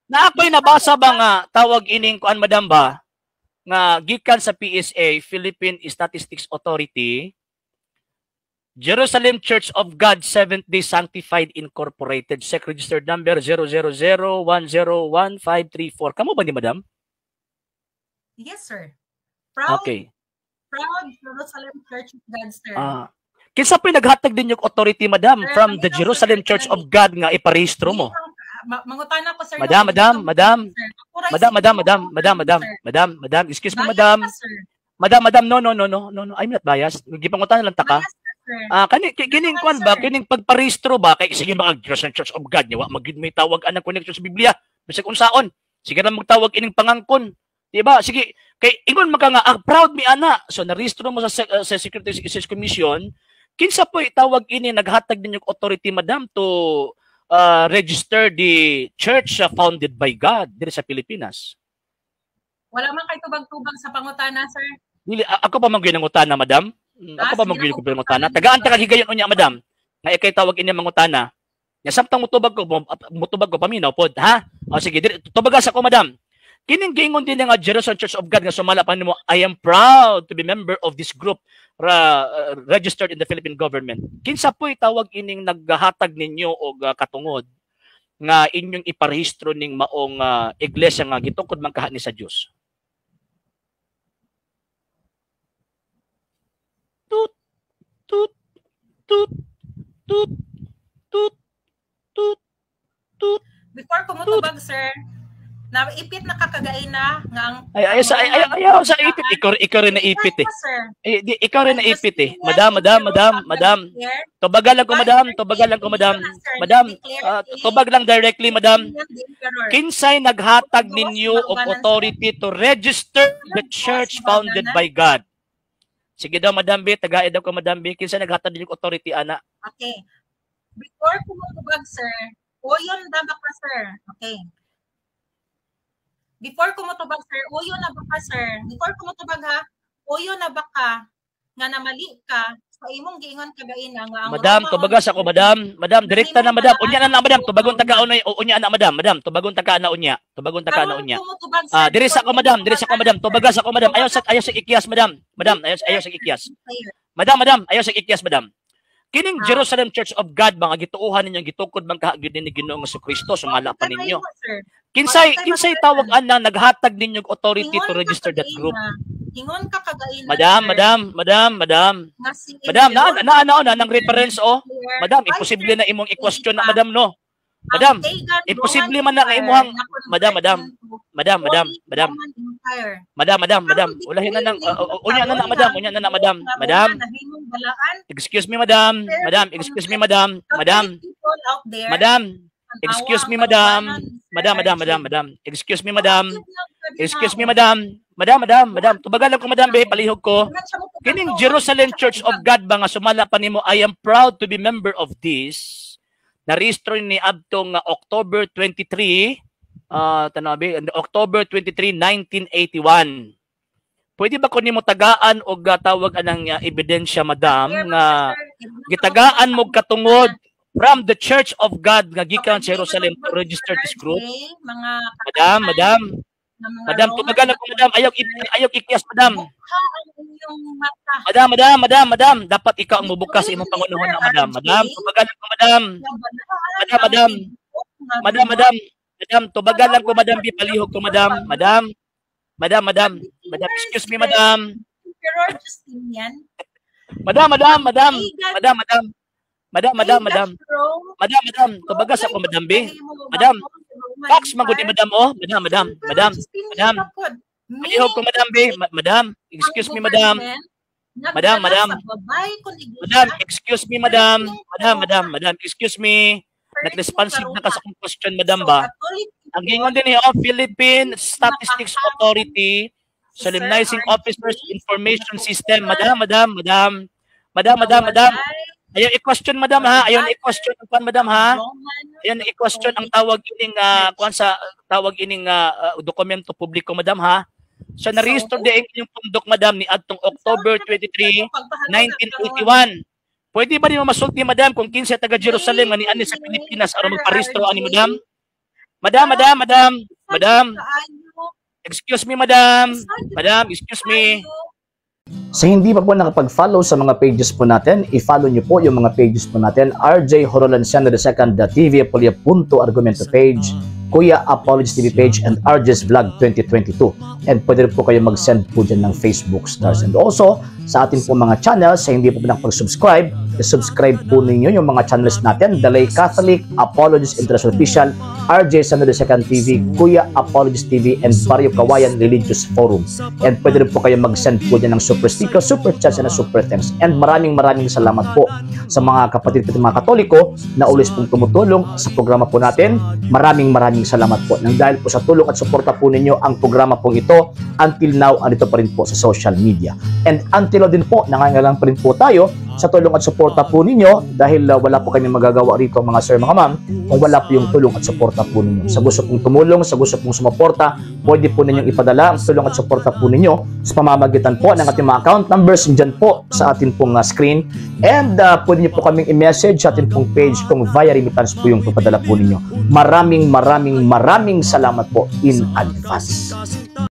Na ako'y nabasa ba nga tawag ining kuan, madam, ba nga gikan sa PSA, Philippine Statistics Authority, Jerusalem Church of God Seventh-day Sanctified Incorporated, SEC registered number 000101534. Kamo ba ni, madam? Yes, sir. Proud, proud Jerusalem Church of God, sir. Ah. Kinsa pa naghatag din yung authority, madam, Sir, from the paminaw, sir, Jerusalem Church of God nga iparehistro mo? Mangutana ko, sir. Madam, no, madam, madam, sir. Akuray madam, sa madam, inyo, madam, madam, madam, sir. Madam, madam, excuse me, Bias madam. ka, sir. Madam, madam, no, no, no, no, no, no, I'm not biased. Gipangutana lang ta ka. Bias ka, sir. Ah, kani kining Naman, kwan ba, sir. Kining pagparehistro ba kay sige mga Jerusalem Church of God nya wa magyud may tawag anang connection sa Biblia. Bisag unsaon. Sige na magtawag ining pangangkon. Di ba? Sige, kay ingon man ka nga ah, proud mi ana. So narehistro mo sa Securities Exchange Commission, kinsa po itawag ini naghatag ninyo authority, madam, to register the church founded by God diri sa Pilipinas? Wala man kay tubag-tubag sa pangutana, sir. Dili ako pa man gyud nangutana, madam. Ako Ah, pa man sige gyud na ko po. mangutana. Tagaan ta kag higayon unya, madam. Nga ikay tawag ini mangutana. Nya samtang mutubag ko, paminaw pod, ha? O sige, diri tubagas ako, madam. Kining giingon din nga Jerusalem Church of God nga sumala pa nimo, "I am proud to be member of this group registered in the Philippine government." Kinsa po'y tawag ining naghatag ninyo og katungod nga inyong iparehistro ning maong iglesia nga gitukod man kaha ni sa Dios? Tut tut tut tut tut tut tut. Before ko mutubag, sir, naipit na kakagaina nga ang Ay, ay, sa, ay, ay, ayaw sa ipit. Ikaw rin naipit eh. Sir. Eh, di, ikaw rin naipit eh. Madam, madam, madam, madam. Tubagal lang ko, madam. Tubagal lang ko, madam. Madam, tubag lang directly, madam. Kinsay naghatag ninyo of authority to register the church founded by God? Sige daw, Madam B. Tagaid daw ko, Madam B. Kinsay naghatag ninyo authority, ana? Okay. Before ko mutubag, sir, uyon na ba ka, sir? Okay. Before ko mutubag, sir, uyon na ba ka, sir? Before ko mutubag, ha, uyon na ba ka nga namali ka sa imong giingon kagaina nga ang Madam, Roma tubagas ako, madam. Madam, direkta na, madam. Unya na na, madam. Tubagon taga unya, unya na, madam. Madam, tubagon taga na unya. Tubagon taga na Karon unya. ko mutubag, sir, Ah, diri sa ako, before madam. ko Diri sa ako, mutubag, madam. sir. Tubagas ako, madam. Ayaw sa ikyas, madam. Madam, ayaw sa ikyas. Madam, madam, ayaw sa ikyas, madam. Kining Jerusalem Church of God mga gituohan ninyo, gitukod man kaha gyud ni Ginoong Kristo, sumala pa ninyo. Sir. Kinsay Wala tayo kinsay makita. Tawag ana naghatag ninyo og authority Ingon to ka register that group? Ingon ka kagaina, Madam, sir, madam, madam, madam. nga si Madam, na Emperor na na na nang reference oh. declare Madam, imposible na imong i-question na, madam, no. ang Madam, pagan imposible Roman man na nga Empire imuhang na Madam, madam, convert into madam, madam, Holy madam. Roman Empire. Madam, madam, madam. Karon Ulahin na nang declare unya na na, karon madam, nga unya na na, madam. nga Madam, Roma nahimong balaan. Excuse me, madam. Madam, excuse me, madam. Madam, Catholic people out there, madam. tanawa Excuse ang me, madam. kaubanan ni Sir Madam, madam, RJ. Madam, madam. Excuse me, madam. Bakit lang sabi Excuse me, nao? Madam. Madam, madam, madam. Tubagan lang ko, madam, be, palihog ko. Naman siya mutubag Kining to, Jerusalem siya Church of mutubag. God ba nga sumala pa nimo, "I am proud to be member of this." Narehistro ni adtong nga October 23, tanabi, October 23, 1981. Pwede ba ko nimo tagaan og tawag anang ebidensya, madam, Clear nga ba, sir? Gitagaan mo katungod from the Church of God nga gikan sa Jerusalem to register this group? Mga Madam, madam, nga mga madam, Roman tubagan lang ko, madam. Ayaw ikyas, madam. Bukha ang inyong mata. Madam, madam, madam, madam, dapat ikaw ang mubuka sa imong pangunahon na, madam. Madam, tubagan lang ko, madam. Nga balaan Madam, ang madam. tibuok nga Madam, Roma. Madam, madam, tubagan lang ko, madam, bi palihog ko, madam. Madam, madam, madam, madam, excuse me, madam. Emperor Justinian, Madam, madam, madam, pagan madam, madam, madam, madam, madam, pagan Rome, madam, madam, tubagas ako, madam, B. Madam, Roman Fox, magud ni Empire. Madam, oh. Madam, madam, Emperor madam, Justinian madam. pa pod. Palihog ko, madam, B. Madam, excuse Ang me, madam. government Madam, nagdala madam. sa babay kon iglesia, Madam, excuse me, madam. Madam, madam, madam, excuse me. perting Nag-responsive na ka sa karuha. akong question, madam So, ba? Catholic Ang people, gingon din ni oh, Philippine Statistics nakahangkon Authority, si Sir Solemnizing RJ Officers Information System. natutunan Madam, madam, madam. Madam, nga madam, madam. walay Ayaw i-question, madam, ha. Ayaw i-question ang kwan, madam, ha. Roman Ayaw i-question ang Catholic tawag ining Church. Kwan sa tawag ining dokumento publiko, madam, ha. So So, na-register di ang inyong pundok, madam, ni adtong unsaon October ka 23, mo pagpahalong na karon? 1981. Pwede ba nimo masulti, madam, kung kinsa taga Jerusalem nga niani sa Wait, Pilipinas aron Sir magparehistro ani, RJ. madam? Madam, madam, madam, madam. Kaayo. Excuse me, madam. Bisan jud Madam, excuse me. kaayo. Sa hindi pa po nakapag-follow sa mga pages po natin, i-follow nyo po yung mga pages po natin. RJ Horolanciano II, TV Apolia Punto Argumento page, Kuya Apologies TV page, and RJ's Vlog 2022. And pwede rin po kayo mag-send po dyan ng Facebook stars. And also, sa atin po mga channels, sa hindi po po nakapag-subscribe, i-subscribe po ninyo yung mga channels natin: The Lay Catholic, Apologies International Official, RJ Sano II TV, Kuya Apologies TV, and Barrio Kawayan Religious Forum. And pwede rin po kayo mag-send po dyan ng super sticker, super chats, and super thanks. And maraming maraming salamat po sa mga kapatid po, mga Katoliko na always pong tumutulong sa programa po natin. Maraming maraming salamat po. Nang dahil po sa tulong at suporta po ninyo, ang programa pong ito until now andito pa rin po sa social media. And until now din po, nangangailangan pa rin po tayo sa tulong at suporta po ninyo dahil wala po kami magagawa rito, mga sir, mga ma'am, kung wala po yung tulong at suporta po ninyo. Sa gusto pong tumulong, sa gusto pong sumuporta, pwede po ninyong ipadala ang tulong at suporta po ninyo sa pamamagitan po ng ating mga account numbers dyan po sa atin pong screen. And pwede niyo po kaming i-message sa atin pong page kung via remittance po yung papadala po ninyo. Maraming maraming maraming salamat po in advance.